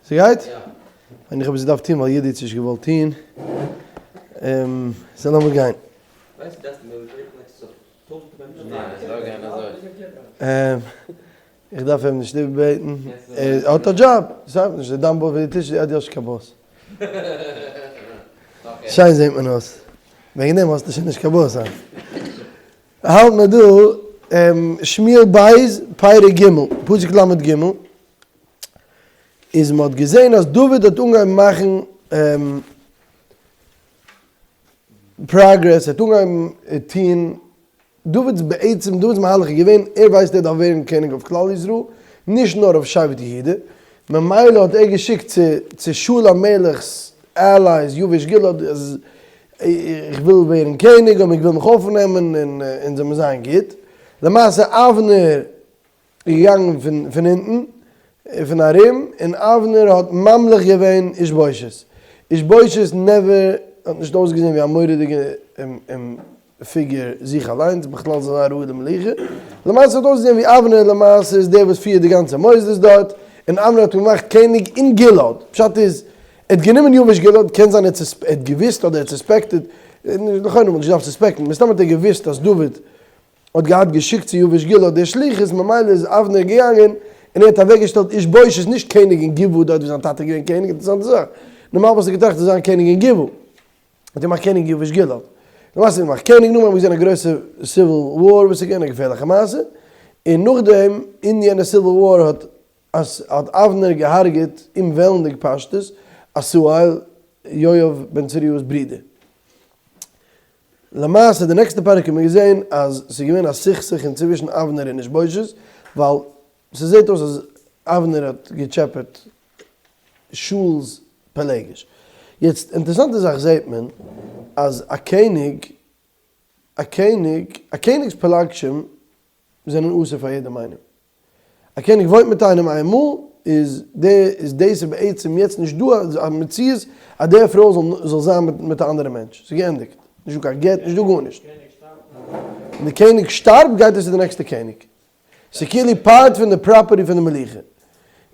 ס'גייט? און איך האב עס געדארפט טון ווייל יודי האט עס נישט געוואלט טון. סאו לאמיר גיין. איך דארף אים נישט איבערבעטן. ער האט א דזשאב. ס'ארט נישט. די דאמבאו פון די טיש איז עדי אשכ באס. שיין זעט מען אויס. וועגן דעם האסטו שוין נישט קיין באס היינט. האלט מיר דא, שמואל ב', פרק ג', פסוק ל"ג, איז מען האט געזען אז דוד האט אנגעהויבן מאכן progress, ער האט אנגעהויבן טון, דוד'ס בעצם, דוד'ס מהלך איז געווען, ער ווייסט ער דארף ווערן קעניג אויף כלל ישראל, נישט נאר אויף שבט יהודה, ממילא האט ער געשיקט צו צו שאול המלך'ס allies יבש גלעד אז איך וויל ווערן קעניג אויב מען וויל מיך אויפנעמען און אונז זאל מיר זיין גוט, למעשה אבנר איז געגאנגען פון פון אונטן און פון ארום און אבנר האט ממליך געווען איש בושת, איש בושת never האט נישט אויסגעזען ווי א מורא'דיגע פיגור זיך אליינס, בכלל זאל זיין ראוי למלוכה, למעשה האט אויסגעזען ווי אבנר למעשה איז דער וואס פירט די גאנצע מוסדות דארט, און אבנר האט אים געמאכט קעניג אין גלעד, פשט איז, ער האט גענומען יבש גלעד, קען זיין ער האט געוויסט אדער ער האט suspected, לכאורה האט מען נישט געדארפט suspect ן, מסתם האט ער געוויסט אז דוד האט געהאט געשיקט צו יבש גלעד די שליחות, ממילא איז אבנר געגאנגען און ער האט אוועקגעשטעלט איש בושת נישט קעניג אין גבעה דארט ווי זיין טאטע איז געווען קעניג, אינטערעסאנטע זאך, נארמאל וואלסטו געטראכט צו זיין קעניג אין גבעה. האט ער געמאכט קעניג יבש גלעד. למעשה האט ער געמאכט קעניג, נאכדעם האט מען געזען א גרויסע civil war וואס איז געווען א געפערליכע מעשה, און נאכדעם אין יענע civil war האט האט אבנר געהארגעט אומוועלנדיג פשטות עשהאל יואב בן צרויה'ס ברודער. למעשה די נעקסטע פרק האט מען געזען אז ס'איז געווען א סכסוך אינצווישן אבנר און איש בושת, ווייל ס'זעט אויס אז אבנר האט געטשעפעט שאול'ס פלגש. יעצט אינטערעסאנטע זאך זעט מען אז א קעניג א קעניג א קעניג'ס פלגשים זענען אסור פאר יעדעם איינעם. א קעניג וואוינט מיט איינעם איין מאל איז די איז דאס איז בעצם יעצט נישט דא א מציאות אז די פרוי זאל זאל זיין מיט מיט א אנדערע מענטש. ס'איז געענדיגט. נישט דא קיין גט נישט דא גארנישט. ווען די קעניג שטארבט גייט עס צו די נעקסטע קעניג. ס'איז כאילו part פון די property פון די מלוכה.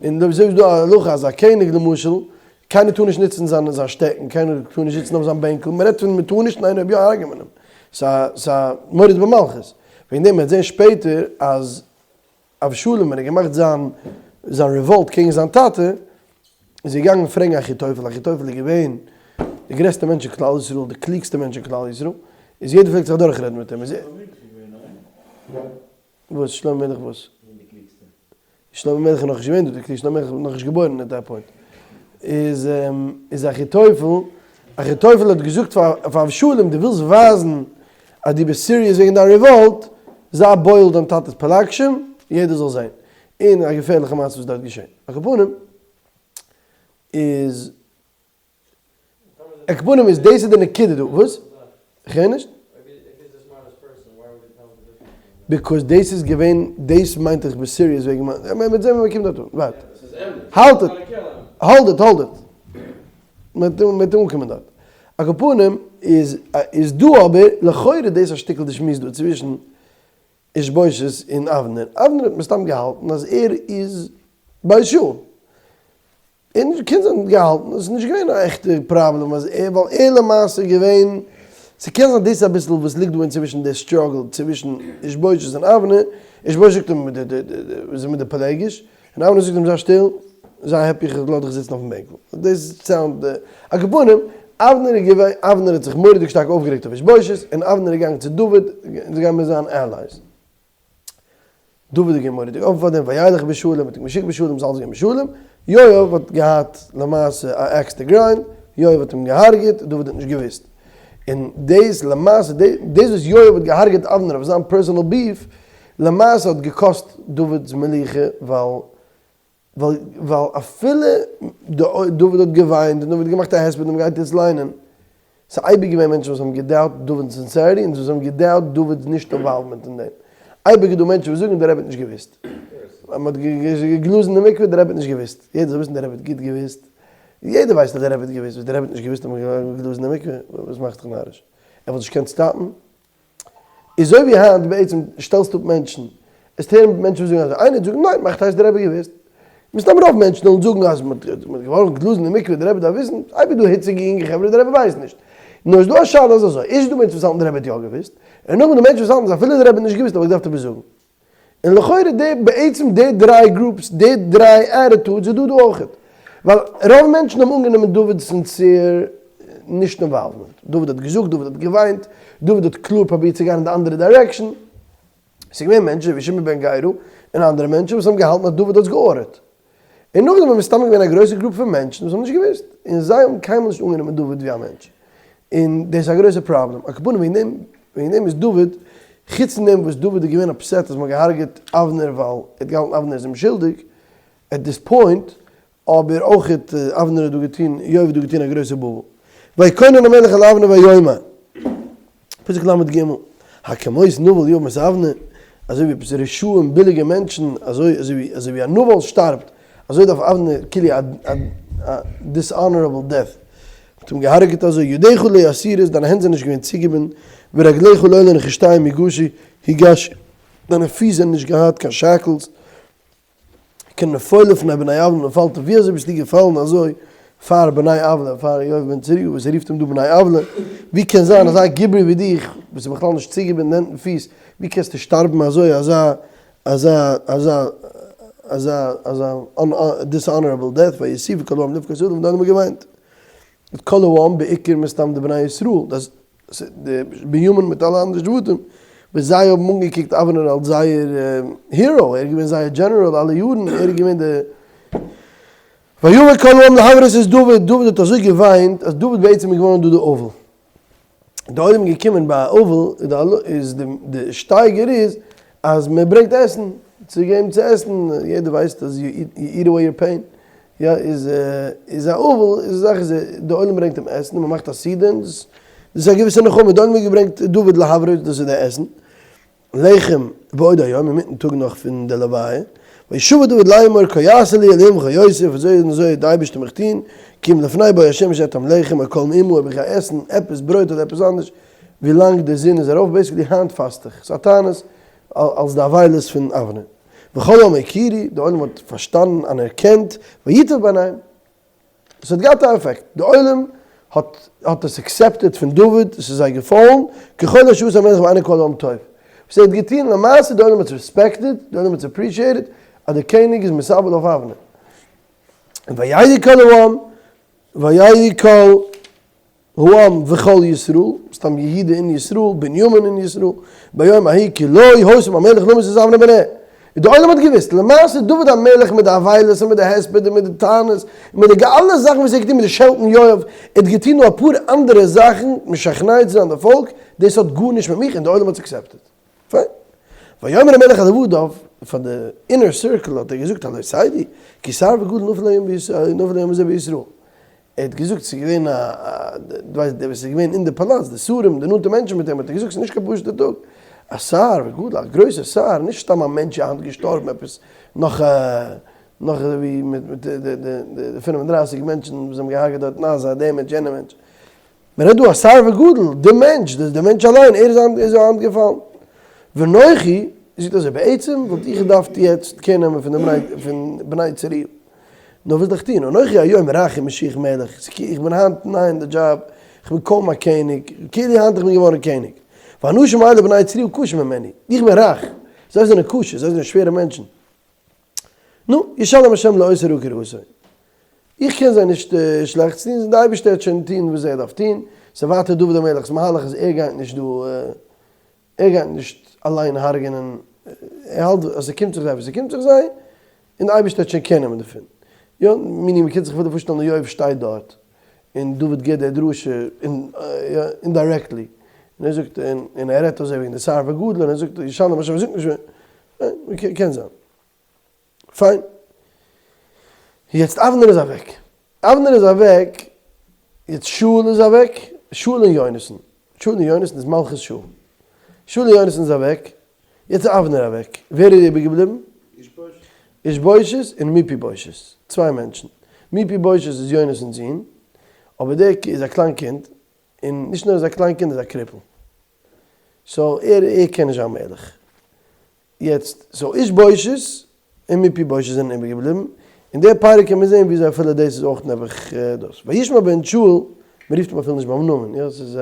און אזוי איז דא א הלכה אז א קעניג למשל, קיינער טאר נישט נוצן זיין זיין שטעקן, קיינער טאר נישט זיצן אויף זיין בענקל, מ'רעדט פון מ'טאר נישט, ניין אויב יא הרג'עט מען אים. ס'איז א מורד במלכות. וועגן דעם מ'וועט זען שפעטער אז אבשלום ווען ער האט געמאכט זיין זיין revolt קעגן זיין טאטע, איז ער געגאנגען פרעגן אחיתופל, אחיתופל איז געווען די גרעסטע מענטש אין כלל ישראל, די קלוגסטע מענטש אין כלל ישראל, איז יעדער פלעגט זיך אדורכרעדן מיט אים, איז ער. וואס? שלמה המלך וואס? שלמה המלך איז נאכנישט געווען דא, די קלוגסטע, שלמה המלך איז נאכנישט געבוירן at that point. איז איז אחיתופל, אחיתופל האט געזאגט פאר פאר אבשלום, דו ווילסט ווייזן אז דו ביסט serious וועגן דיין revolt, זיי בועל דיין טאטע'ס פלגשים, יעדער זאל זען. און א געפערליכע מעשה וואס דארט געשען. על כל פנים איז על כל פנים איז דאס איז די נקודה דא. וואס? איך הער נישט. because דאס איז געווען, דאס מיינט איך בין serious וועגן מיין, מ'וועט זען ווען מ'קומט דארט אן. ווארט. האלט איט. Hold it, hold it. מ'וועט אנקומען דארט. על כל פנים איז איז דא אבער לכאורה דאס א שטיקל די שמועס דא צווישן איש בושת און אבנר. אבנר האט מסתם געהאלטן אז ער איז ביי שאול. און קען זיין האט געהאלטן אז ס'איז נישט געווען א עכטע פראבלעם אז ער ווייל ער למעשה איז געווען, ס'קען זיין דאס איז אביסל וואס ליגט דא אינצווישן די struggle צווישן איש בושת און אבנר, איש בושת זאגט אים וואס איז מיט די פלגש, און אבנר זאגט אים זיי שטיל, זיי happy איך לאז דיך זיצן אויפן בענקל, דאס sound על כל פנים, אבנר איז געווען, אבנר האט זיך מורא'דיג שטארק אויפגערעגט אויף איש בושת, און אבנר איז געגאנגען צו דוד, און זיי גייען מיר זיין allies. דוד איז געווען מורא'דיג אפן פאר דעם, וילך בשלום, האט אים געשיקט בשלום, ס'איז אלעס געווען בשלום, יואב האט געהאט למעשה א axe to grind, יואב האט אים געהארגעט, דוד האט נישט געוואוסט. און דאס למעשה, דאס וואס יואב האט געהארגעט אבנר אויף זיין personal beef, למעשה האט געקאסט דוד'ס מלוכה, ווייל ווייל ווייל אפילו דוד האט געוויינט און דוד האט געמאכט א הספד און מ'גייט יעצט ליינען, ס'איז אייביג געווען מענטשן וואס האבן געדאובט דוד'ס sincerity און וואס האבן געדאובט דוד'ס נישט involvement אין דעם. אייביג איז דא מענטשן וואס זאגן דער רבי האט נישט געוואוסט. אז מ'האט געגלאזן די מקווה, דער רבי האט נישט געוואוסט. יעדער זאל וויסן דער רבי האט גוט געוואוסט. יעדער ווייסט אז דער רבי האט געוואוסט. וואס דער רבי האט נישט געוואוסט אז מ'האט געגלאזן די מקווה? וואס מאכסט דיך נאריש? ער וואלט נישט געקענט סטאפן? איז אזוי ווי היינט בעצם שטעלסטו אפ מענטשן, עסט הערן מענטשן וואס זאגן אזוי, איינער וועט זאגן ניין, מאכט הייסט דער רבי געוואוסט. מסתם רוב מענטשן וועלן זאגן אז מען האט געווארפן גלאז אין די מקווה די רבי דארף וויסן, אייביג דא היציגע יונגע חברה די רבי ווייסט נישט. נאר איז דא א שאלה אז אזוי, ערשט איז דא מענטשן וואס האלטן די רבי האט יא געוואוסט, און נאכדעם די מענטשן וואס האלטן אז אפילו די רבי האט נישט געוואוסט האב איך געדארפט עפעס זאגן. און לכאורה די בעצם די דריי groups די דריי attitudes איז דא דא אויכעט. ווייל רוב מענטשן האבן אנגענומען דוד'ס sincere נישט involvement. דוד האט געזאגט, דוד האט געוויינט, דוד האט קלאר פרובירט צו גיין אין די אנדערע direction. ס'איז געווען מענטשן ווי שמעי בן גרא און אנדערע מענטשן וואס האבן געהאלטן אז דוד האט עס גע order ט. און נאכדעם איז מסתם געווען א גרויסע group פון מענטשן וואס האבן נישט געוואוסט, און זיי האבן קיינמאל נישט אנגענומען דוד ווי א מענטש. און דאס איז א גרויסע פראבלעם. על כל פנים וועגן דעם וועגן דעם איז דוד, חוץ פון דעם וואס דוד איז געווען upset אז מ'האט געהארגעט אבנר ווייל ער האט געהאלטן אבנר איז אומשולדיג, at this point, אבער אויך האט אבנר האט דא געטון, יואב האט דא געטון א גרויסע באבל. ויקונן המלך אל אבנר ויאמר, פסוק ל"ג, הכמות נבל ימות אבנר, אזוי ווי עפעס רשעים ביליגע מענטשן, אזוי אזוי ווי אזוי ווי א נבל שטארבט, אזוי דארף אבנר כאילו א א dishonorable death, מ'האט אים געהארגעט אזוי, ידיך לא אסורות, דיינע הענט זענען נישט געווען צוגעבינדן, ורגליך לא לנחושתים הגשו, הגשו, דיינע פיס זענען נישט געהאט קיין shackles, כנפול לפני בני עוולה נפלת, ווי אזוי ביסטו געפאלן אזוי פאר בני עוולה, פאר יואב בן צרויה וואס ער רופט אים דא בני עוולה, ווי קען זיין אזא גיבור ווי דיך, וואס איז בכלל נישט צוגעבינדן הענט און פיס, ווי קענסטו שטארבן אזוי אזא אזא אזא אזא אזא dishonorable death, ויאספו כל העם לבכות עליו, און דאן האט מען געוויינט מיט כל העם בעיקר מסתם די בני ישראל, דאס די בנימין מיט אלע אנדערע שבטים, וואס זיי האבן אנגעקוקט אבנר אלס זייער hero, ער איז געווען זייער דזשענעראל אלע יארן, ער איז געווען די ויבא כל העם להברות את דוד, דוד האט אזוי געוויינט אז דוד בעצם איז געווארן דא די אבל. די עולם איז געקומען ביי א אבל, איז די שטייגער איז אז מען ברענגט עסן, צו געבן צו עסן, יעדער ווייסט אז you eat away your pain, יא איז איז א אבל איז א זאך איז די עולם ברענגט אים עסן און מען מאכט א סעודה און דאס איז א געוויסע נחמה, די עולם האט געברענגט דוד להברות דאס איז די עסן, לחם בעוד היום אינמיטן טאג נאך פון די לוויה, וישבע דוד לאמור כה יעשה לי אלהים וכה יוסיף אזוי און אזוי וועט די אייבערשטער מיך טון, כי אם לפני בוא השמש אטעם לחם או כל מאומה אויב איך גיי עסן עפעס ברויט אדער עפעס אנדערש ווילאנג די זון איז ארויף, basically היינט פאסט איך, ס'איז א תענית אלס די אבילות פון אבנר. וכל העם הכירו, די עולם האט פארשטאנען, אנערקענט, וייטב בעיניהם. עס האט געהאט א עפעקט, די עולם האט האט עס accepted פון דוד, עס איז זיי געפאלן, ככל אשר עשה המלך בעיני כל העם טוב. וואס ער האט געטון, למעשה די עולם האט עס respected, די עולם האט עס appreciated, אז דער קעניג איז מתאבל אויף אבנר. וידעו כל העם, וידעו כל העם וכל ישראל, סתם יהודה און ישראל, בנימין און ישראל, ביום ההוא כי לא הוסיף המלך למות את אבנר בן נר. און די עולם האט געוואוסט, למעשה דוד המלך מיט די אבילות און מיט די הספד און מיט די טענות און מיט די אלע זאכן וואס ער האט געטון מיט די שעלטן יואב, ער האט געטון נאר אפאר אנדערע זאכן משכנע צו זיין די פאלק, דאס האט גארנישט מיט מיך און די עולם האט עס accepted. פיין. ויאמר המלך אל עבדיו, פאר די inner circle האט ער געזאגט הלא תדעו, כי שר וגדול נפל היום הזה בישראל. ער האט געזאגט ס'איז געווען א, דו ווייסט דער וואס איז געווען אין די פאלאץ, די שרים, די נאנטע מענטשן מיט אים, האט ער געזאגט ס'איז נישט קיין פשוט'ע טאג, א שר וגדול, א גרויסער שר, נישט סתם א מענטש איז היינט געשטארבן עפעס נאך נאך ווי מיט די די 35 מענטשן וואס זיי האבן געהארגעט דארט אין עזה, דער מענטש יענער מענטש, מען רעדט דא א שר וגדול, די מענטש, די מענטש אליין, ער איז איז היינט געפאלן. ואנכי, זאגט אזוי, בעצם וואלט איך געדארפט יעצט care נעמען פון די בני פון בני צרויה. נו וואס זאל איך טון, אנכי היום רך ומשיח מלך, איך בין היינט ניי אין די דזשאב, איך בין קוים א קעניג, כאילו היינט איך בין געווארן קעניג. והאנשים האלה בני צרויה קשים ממני, איך בין רך, זיי זענען קשה, זיי זענען שווערע מענטשן. נו, ישלם השם לעושה רעה כרעתו. איך קען זיי נישט שלעכטס טון, די אייבערשטער וועט שוין טון וואס ער דארף טון, ס'איז ווייטער דוד המלך'ס מהלך אז ער גייט נישט דא, ער גייט נישט אליין הרג'ענען, ער האלט אז ס'קומט זיך זיי וואס ס'קומט זיך זיי, און די אייבערשטער וועט שוין care נעמען דערפון. יא, meaning מ'קען זיך אפילו פארשטעלן אז יואב שטייט דארט, און דוד גיבט די דרשה indirectly, און ער זאגט, און ער רעדט אזוי וועגן די שר וגדול, און ער זאגט ישלם השם, ער זאגט נישט ווען, קען זיין. פיין. יעצט אבנר איז אוועק. אבנר איז אוועק, יעצט שאול איז אוועק, שאול און יונתן. שאול און יונתן איז מלכות שאול. שאול און יונתן איז אוועק, יעצט איז אבנר אוועק. ווער איז איבערגעבליבן? איש בושת און מפיבושת. צוויי מענטשן. מפיבושת איז יונתן'ס זון, אבער דער איז א קליין קינד, און נישט נאר איז א קליין קינד, איז א cripple. so ער ער קען נישט זיין מלך. יעצט so איש בושת און מפיבושת זענען איבערגעבליבן. אין די פרק קען מען זען וויאזוי אפילו דאס איז אויך נעבעך דאס. וישמע בן שאול, מען רופט אים אפילו נישט ביים נאמען, יא, ס'איז א,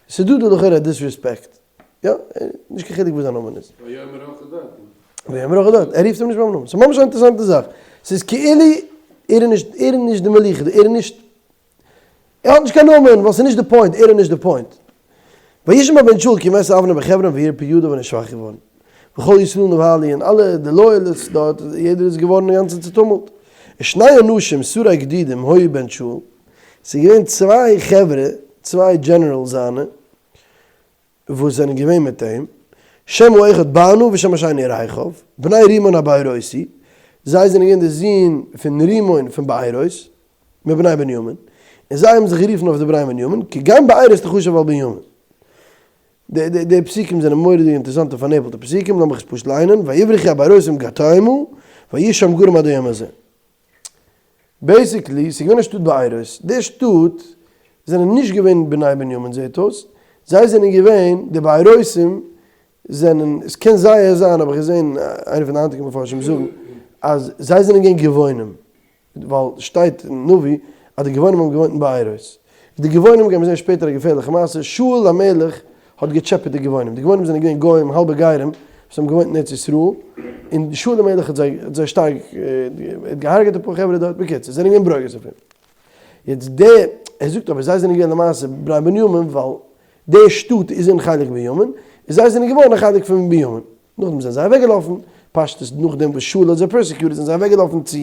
ס'איז דא דא לכאורה א disrespect, יא, נישט קיין חילוק וואס זיין נאמען איז. ויאמר אויך דארט. ויאמר אויך דארט, ער רופט אים נישט ביים נאמען, ס'איז ממש א אינטערעסאנטע זאך, ס'איז כאילו ער איז נישט, ער איז נישט די מלוכה, ער איז נישט ער האט נישט קיין נאמען ווייל ס'איז נישט די point, ער איז נישט די point. וישמע בן שאול כי מת אבנר בחברון וירפו ידיו און איז שוואך געווארן. וכל ישראל נבהלו און אלע די loyalists דארט יעדער איז געווארן אינגאנצן צוטומלט. ושני אנשים שרי גדודים היו בן שאול, ס'איז געווען צוויי חברה, צוויי generals זיינע, וואס זענען געווען מיט אים, שם האחד בענה ושם השני רכב, בני רימון הבארותי, זיי זענען געווען די זין פון רימון פון בארות, מבני בנימין, און זיי האבן זיך גערופן אויף די בני בנימין, כי גם בארות תחשב על בנימין. די די די פסוקים זענען מורא'דיג אינטערעסאנטע פארנעפלטע פסוקים, לאמיך עס פשוט ליינען, ויברחו הבארותים גתימה, ויהיו שם גרים עד היום הזה. basically, ס'איז געווען א שטאט בארות, די שטאט זענען נישט געווען בני בנימין זעהט אויס, זיי זענען געווען, די בארותים זענען, עס קען זייער זיין האב איך געזעהן איינער פון די היינטיגע מפרשים זאגן, אז זיי זענען געווען גבעונים, ווייל שטייט אין נביא אז די גבעונים האבן געוואוינט אין בארות. די גבעונים גייען מיר זעהן שפעטער א געפערליכע מעשה, שאול המלך האט געטשעפעט די גבעונים, די גבעונים זענען געווען גוים, האלבע גרים, וואס האבן געוואוינט אין ארץ ישראל, און שאול המלך האט זיי האט זיי שטארק, ער האט געהארגעט אפאר חברה דארט, בקיצור, זיי זענען געווען ברוגז אויף אים. יעצט די, ער זאגט אבער זיי זענען געווען למעשה בני בנימין ווייל די שטאט איז אין חלק בנימין, און זיי זענען געווארן א חלק פון בנימין. נאכדעם זענען זיי אוועקגעלאפן, פשטות נאכדעם וואס שאול האט זיי persecuted זענען זיי אוועקגעלאפן צו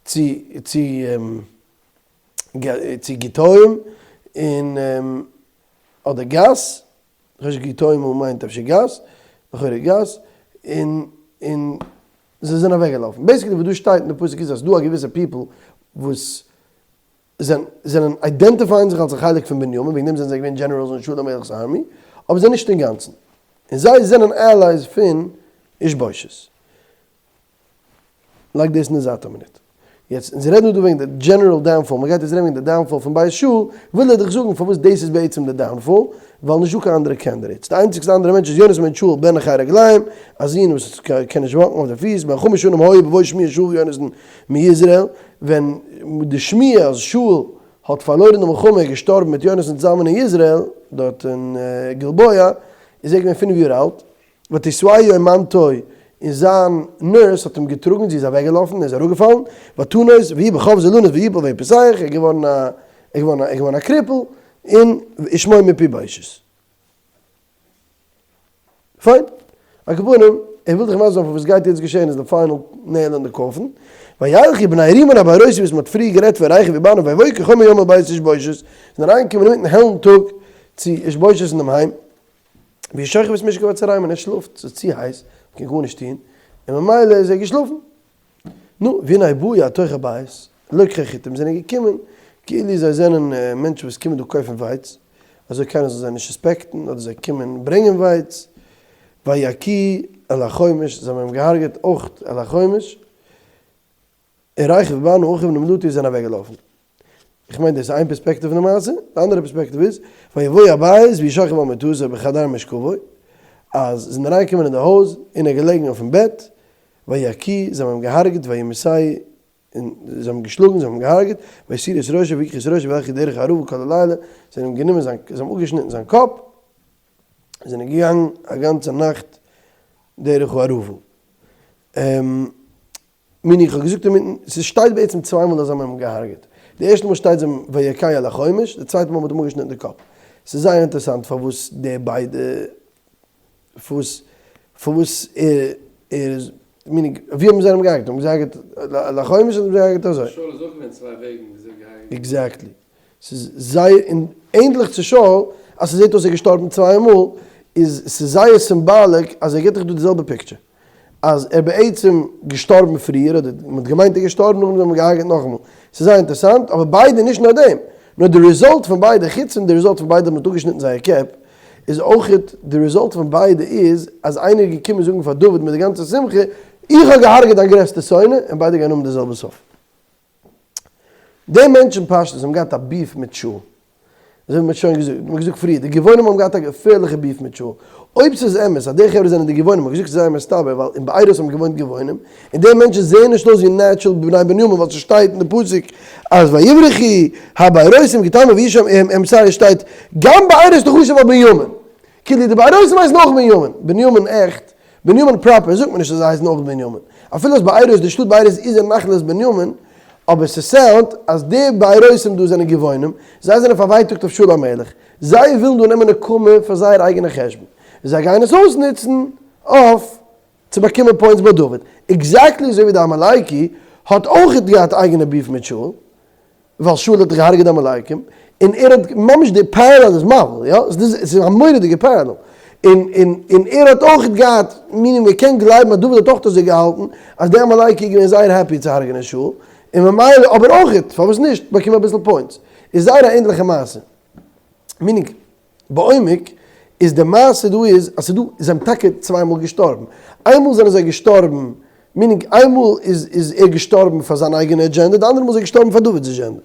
צו צו צו גיתאים און אדער גת, כ'ווייס נישט גיתאים מיינט אפשר גת, לכאורה גת, און און זיי זענען אוועקגעלאפן. basically וואס דא שטייט אין די פסוק איז אז ס'דא א געוויסע people וואס זענען identify ען זיך אלס א חלק פון בנימין, וועגן דעם זענען זיי געווען generals אין שאול המלך'ס army, אבער זיי נישט אינגאנצן. און זיי זענען allies פון איש בושת. לייג דאס אין די זייט א מינוט. יעצט, אונז רעדן דא וועגן די general downfall, מען גייט יעצט רעדן וועגן די downfall פון בית שאול, וויל ער דיך זאגן פארוואס דאס איז בעצם די downfall, ווייל נישטא קיין אנדערע candidates. די איינציגסטע אנדערע מענטש איז יונתן בן שאול בן נכה רגליים, א זון וואס קען נישט walk ן אויף די פיס, בן חמש שנים היה בבוא שמועת שאול ויונתן מיזרעאל, ווען די שמועה אז שאול האט פארלוירן די מלחמה און געשטארבן מיט יונתן צוזאמען אין יזרעאל, דארט אין גלבוע, איז ער געווען פינף יאר אלט, ותשאהו אמתו, און זיין nurse האט אים געטראגן, זי איז אוועקגעלאפן, ער איז אראפגעפאלן, ותנוס, ויהי בחפזו לנוס ויפול ויפסח, ער איז געווארן א, ער איז געווארן א, ער איז געווארן א cripple, און ושמו מפיבושת. פיין. על כל פנים, ער וויל דיך מסביר זיין פארוואס גייט יעצט געשען איז די final nail אין די coffin, וילכו בני רימון הבארותי וואס מ'האט פריער גערעדט פון רכב ובענה ויבואו כחום היום אל בית איש בושת, זענען אריינגעקומען אינמיטן העלן טאג צו איש בושת אינעם היים, והוא שוכב את משכב הצהריים און ער שלאפט, ס'איז צו הייס, מ'קען גארנישט טון, און ממילא איז ער געשלאפן. נו, והנה באו התוך הבית, לוקחי חיטים זענען געקומען, כאילו זיי זענען מענטשן וואס קומען דא קויפן ווייץ, אזוי קיינער זאל זיי נישט suspect ן, אדער זיי קומען ברענגען ווייץ, ויכוהו אל החומש, זיי האבן אים געהארגעט אויך אל החומש, און רכב ובענה אחיו נמלטו זענען אוועקגעלאפן. איך מיין דאס איז איין פערספעקטיוו פון די מעשה, די אנדערע פערספעקטיוו איז, ויבואו הבית והוא שוכב על מטתו בחדר משכבו, אז זיי זענען אריינגעקומען אין די הויז און ער איז געלעגן אויפן בעט, ויכוהו, זיי האבן אים געהארגעט, וימיתהו, און זיי האבן געשלאגן, זיי האבן אים געהארגעט, ויסירו את ראשו ויקחו את ראשו וילכו דרך הערבה כל הלילה, זיי האבן גענומען זיין, זיי האבן אפגעשניטן זיין קאפ, און זענען געגאנגען א גאנצע נאכט דרך הערבה. מיני איך האב געזאגט אינמיטן, ס'שטייט בעצם צוויי מאל אז זיי האבן אים געהארגעט. די ערשטע מאל שטייט זיי האבן ויכהו אל החומש, די צווייטע מאל מ'האט אים אפגעשניטן די קאפ. ס'איז זייער אינטערעסאנט פארוואס די ביידע, פארוואס פארוואס ער איז, מיני ווי האבן זיי אים געהארגעט? האבן זיי געהארגעט אל החומש אדער האבן זיי געהארגעט אזוי? שאול איז אויך געווען צוויי וועגן וויאזוי געהארגעט. exactly. ס'איז זייער ענדליך צו שאול אז ס'זעט אויס ער איז געשטארבן צוויי מאל, איז ס'איז זייער symbolic אז ער גיבט דיך דא די זעלבע picture. אז ער בעצם געשטארבן פריער, אדער מען האט געמיינט ער געשטארבן נאכדעם האט מען געהארגעט נאכאמאל. ס'איז זייער אינטערסאנט, אבער ביידע נישט נאר דעם, נאר די result פון ביידע, חוץ פון די result פון ביידע אז מען האט אפגעשניטן זייער קעפ, איז אויכעט די result פון ביידע איז אז איינער איז געקומען זאגן פאר דוד מיט די גאנצע שמחה, איך האב געהארגעט דיין גרעסטע שונא, און ביידע גייען האבן די זעלבע סוף. די מענטשן פשטות האבן געהאט א beef מיט שאול. אזוי ווי מ'האט שוין געזאגט, מ'האט געזאגט פריער, די גבעונים האבן געהאט א געפערליכע beef מיט שאול. אויב ס'איז אמת אז די חברה זענען די גבעונים, מ'האט געזאגט ס'איז זייער מסתבר, ווייל אין בארות האבן געוואוינט גבעונים, און די מענטשן זעען נישט אויס ווי natural בני בנימין ווייל ס'שטייט אין די פסוק אז ויברחו הבארותים כי תמו ואיש I'm sorry שטייט גם בארות תחשב על בנימין. כאילו די בארותים הייסן אויך בנימין. בנימין עכט, בנימין proper זאגט מען נישט אז זיי הייסן אויך בנימין. אפילו אז בארות, די שטאט בארות איז אין נחלת בנימין, אבער ס'סאונדט אז די בארותים דא זענען גבעונים, זיי זענען פארווייטאגט אויף שאול המלך, זיי ווילן דא נעמען נקמה פאר זייער אייגענע חשבון, זיי גייען עס אויסנוצן אויף צו באקומען points ביי דוד, exactly אזוי ווי די עמלקי האט אויך געהאט אייגענע beef מיט שאול, ווייל שאול האט דאך געהארגעט די עמלקים, און ער האט ממש די parallel איז מבהיל, יא, ס'איז א מורא'דיגע parallel, און און און ער האט אויך געהאט, meaning מען קען גלייבן אז דוד האט אויך אזוי געהאלטן, אז די עמלקי איז געווען זייער happy צו הרג'נען שאול, און ממילא, אבער אויך, פארוואס נישט, באקומען אביסל points, איז זייער א ענדליכע מעשה, meaning. בעומק איז די מעשה דא איז אז ס'דא זיי האבן טאקע צוויי מאל געשטארבן, איינמאל זענען זיי געשטארבן, meaning איינמאל איז איז ער געשטארבן פאר זיין אייגענע אדזשענדע, די אנדערע מאל איז ער געשטארבן פאר דוד'ס אדזשענדע.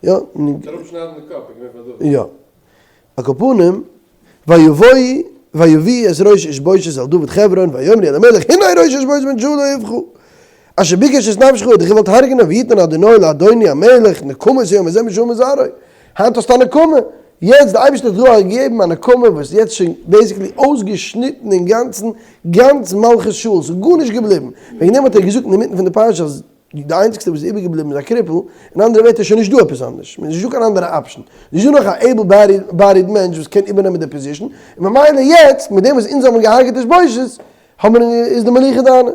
יא, meaning. אראפשניידן די קאפ איז געווען פאר דוד. יא. על כל פנים, ויבואו ויביאו את ראש איש בושת אל דוד חברון ויאמרו אל המלך הנה ראש איש בושת בן שאול אויבך אשר ביקש את נפשך האט דיך געוואלט הרג'נען ויתן אדוני לאדוני המלך נקמת היום הזה משאול ומזרעו היינט האסטו א נקמה יעצט די אייבערשטער האט דיר געגעבן א נקמה וואס יעצט שוין basically אויסגעשניטן אינגאנצן גאנץ מלכות שאול ס'איז גארנישט געבליבן וועגן דעם האט ער געזאגט אינמיטן פון די פרשה אז די איינציגסטע וואס איז איבערגעבליבן איז א קריפל, אין אנדערע ווערטער שוין נישט דא עפעס אנדערש, נישט דא קיין אנדערע option, נישט דא נאך א able bodied מענטש וואס קען איבערנעמען די position, און ממילא יעצט מיט דעם וואס אונז האבן געהארגעט איש בושת, האבן איז די מלוכה דיינע.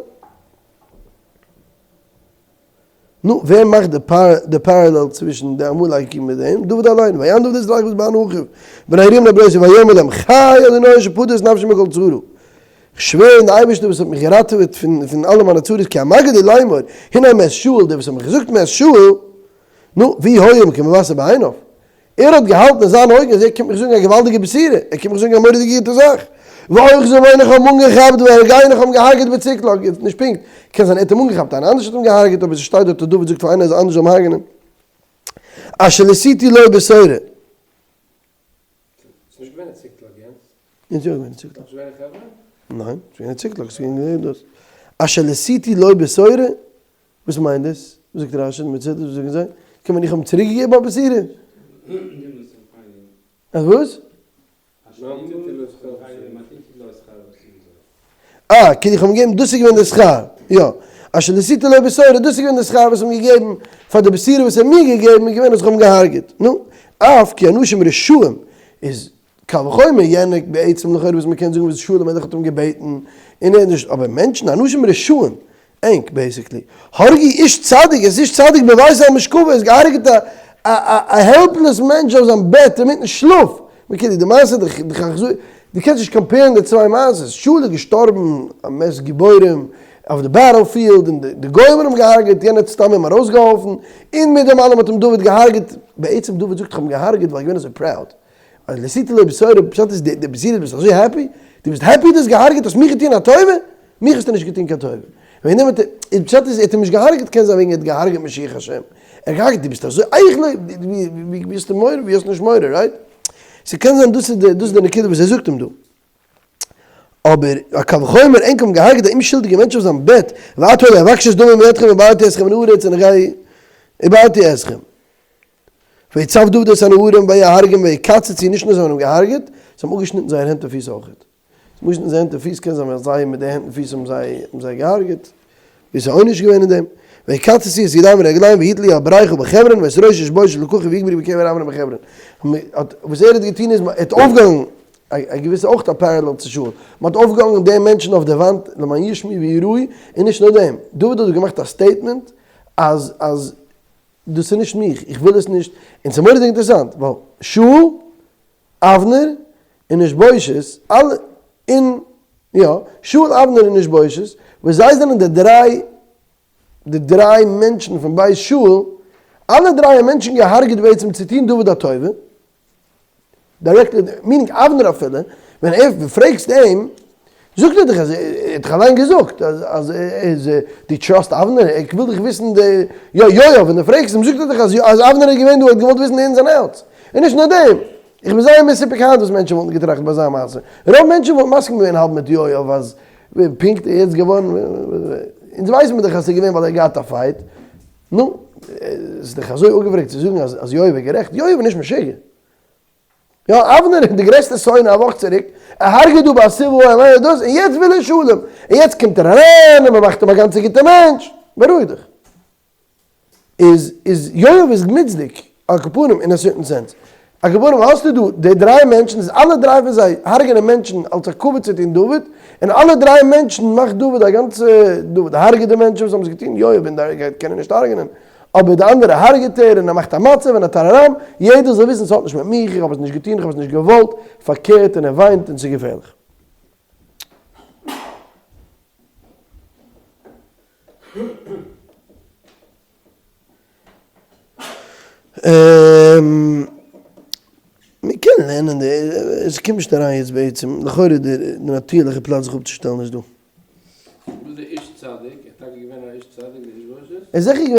נו, ווער מאכט די parallel צווישן די עמלקי מיט דעם? דוד אליין, ויען דוד את רכבו בען אחיו, בני נריה בני בריתו ויאמר להם, חי אדוני אשר פדה את נפשי מכל צרה. כ'שווער אין די אייבערשטער וואס האט מיך געראטעוועט פון אלע מיינע צרות כי המגיד לי לאמור, הנה מת שאול, דער וואס האט מיך געזאגט מת שאול, נו, והוא היה כמבשר בעיניו? ער האט געהאלטן אין זיינע אויגן אז ער קומט מיך זאגן א געוואלדיגע בשורה, ער קומט מיך זאגן א מורא'דיגע גוטע זאך. ואוחזים בו איך האב אים אנגעכאפט והרגהו איך האב אים געהארגעט בצקלג, יעצט נישט פונקט, קען זיין ער האט אים אנגעכאפט, איינער אנדערש האט אים געהארגעט, אבער ס'שטייט דארט אז דוד זאגט פאר איינער אז אנדערש זאל אים הרג'נען. אשר עשיתי לו בשורה. ס'איז נישט געווען אין ציקלאג יענץ? יענץ איז יא געווען אין ציקלאג. נישט געווען אין חברון? ניין, ס'איז געווען אין ציקלאג, ס'איז געווען דאס. אשר עשיתי לו בשורה, וואס מיינט דאס? וואס זאגט רשי די מצודות וואס זאגן זיי? קען מען איך האב אים צוריק געגעבן א בשורה? אז וואס? אה, כאילו איך האב אים געגעבן, דאס איז געווען די שכר, יא. אשר עשיתי לו בשורה, דאס איז געווען די שכר וואס איך האב אים געגעבן פאר די בשורה וואס ער האט מיר געגעבן, איז געווען אז איך האב אים געהארגעט. נו, אף כי אנשים רשעים איז קל וחומר יענער בעצם לכאורה וואס מ'קען זאגן וואס שאול המלך האט אים געבעטן, און ער האט נישט, אבער מענטשן אנשים רשעים, ענק basically, הרגו איש צדיק, עס איש צדיק בביתו על משכבו, עס געהארגעט א א א helpless מענטש אויף זיין בעט אינמיטן שלאף, מ'קען די מעשה די די חזו די קענסט נישט compare ן די צוויי מעשות, שאול איז געשטארבן א מת גיבורים אויף די battlefield און די גוים האבן אים געהארגעט, יענער האט סתם אים ארויסגעהאלפן, און מיט דעם אלעם האט אים דוד געהארגעט, בעצם דוד זאגט איך האב אים געהארגעט ווייל ער איז געווען אזוי proud, אז עשיתי לו בשורה, פשט איז די בשורה דו ביסט אזוי happy, דו ביסט happy דו האסט געהארגעט, האסט מיך געטון א טובה? מיך האסטו נישט געטון קיין טובה. וועגן דעם האט ער, איז פשט איז ער האט אים נישט געהארגעט קען זיין וועגן ער האט געהארגעט משיח השם. ער האט געהארגעט דו ביסט אזוי אייכלער, ווי האסטו מורא, ווי האסט נישט מורא, right? ס'קען זיין דאס איז די, דאס איז די נקודה וואס ער זאגט אים דא. אבער א קל וחומר, ענק האבן געהארגעט א אומשולדיגע מענטש אויף זיין בעט, ועתה הלא אבקש את דמו מידכם ובערתי אתכם מן הארץ און איך גיי ובערתי אתכם. ויצו דוד את הנערים ויהרגם ויקצצו, נישט נאר זיי האבן אים געהארגעט, זיי האבן אפגעשניטן זייער הענט און פיס אויכעט. זיי האבן אפגעשניטן זייער הענט און פיס, קען זיין ווייל זיי מיט די הענט און פיס האבן זיי האבן זיי געהארגעט, ווי עס איז עונש געווען אין דעם. ויקצצו את ידיהם ורגליהם ויתלו על ברכה בחברון ואת ראש איש בושת לקחו ויקברו בקבר אבנר בחברון. וואס ער האט געטון איז, ער האט אויפגעהאנגען א געוויסע אויך א parallel צו שאול, מען האט אויפגעהאנגען די מענטשן אויף די וואנט למען ישמעו ויראו, און נישט נאר דעם, דוד האט געמאכט א statement אז אז דאס איז נישט מיך, איך וויל עס נישט, און ס'איז מורא'דיג אינטערעסאנט, ווייל שאול, אבנר, און איש בושת, אלע, און, יא, שאול, אבנר און איש בושת, וואס זיי זענען די דריי, די דריי מענטשן פון בית שאול, אלע דריי האבן מענטשן געהארגעט בעצם צו טון דוד א טובה, directly, meaning אבנר אפילו, ווען ער, דו פרעגסט אים, זאגט ער דיך אז, ער האט דיך אליין געזאגט אז אז אז דו trust אבנר, ער וויל דיך וויסן די, יא יא יא, ווען דו פרעגסט אים זאגט ער דיך אז אז אבנר איז געווען דא, ער האט געוואלט וויסן די ins and outs, און נישט נאר דעם. איך בין זייער מסופק היינט וואס מענטשן וואלטן געטראכט ביי אזא מעשה. רוב מענטשן וואלטן מסכים געווען האלב מיט יואב אז פונקט איז יעצט געווארן, אונז ווייסן מיר דאך אז ס'איז געווען ווייל ער האט געהאט א fight. נו, ס'איז דאך אזוי אפגעפרעגט צו זאגן אז יואב איז גערעכט. יואב איז נישט משוגע. יא, אבנר איז די גרעסטע שונא א וואך צוריק, ער הרג'עט דא ביי civil war און דאס, און יעצט וויל ער שלום, און יעצט קומט ער אריין און מ'מאכט אים א גאנצע גוטע מענטש. בארואיג דיך. איז איז יואב איז מוצדק, על כל פנים אין א certain sense. על כל פנים האסטו דא די דריי מענטשן, איז אלע דריי פון זיי הרג'נען מענטשן אלס א כבוד צו טון דוד, און אלע דריי מענטשן מאכט דוד א גאנצע, דוד הרג'עט די מענטשן וואס האבן עס געטון, יואב אין די קען ער נישט הרג'נען, אבער די אנדערע הרג'עט ער און ער מאכט א מצב און א טאראראם, יעדער זאל וויסן ס'האט נישט מיט מיך, איך האב עס נישט געטון, איך האב עס נישט געוואלט, פארקערט און ער וויינט און ס'איז געפערליך. מ'קען לערנען די, עס קומט נישט אריין יעצט בעצם, לכאורה די נאטירליכע פלאץ זיך אפצושטעלן איז דא. וואס איז די איש צדיק? ער איז טאקע געווען א איש צדיק די איש בושת? ער איז זיכער געווען.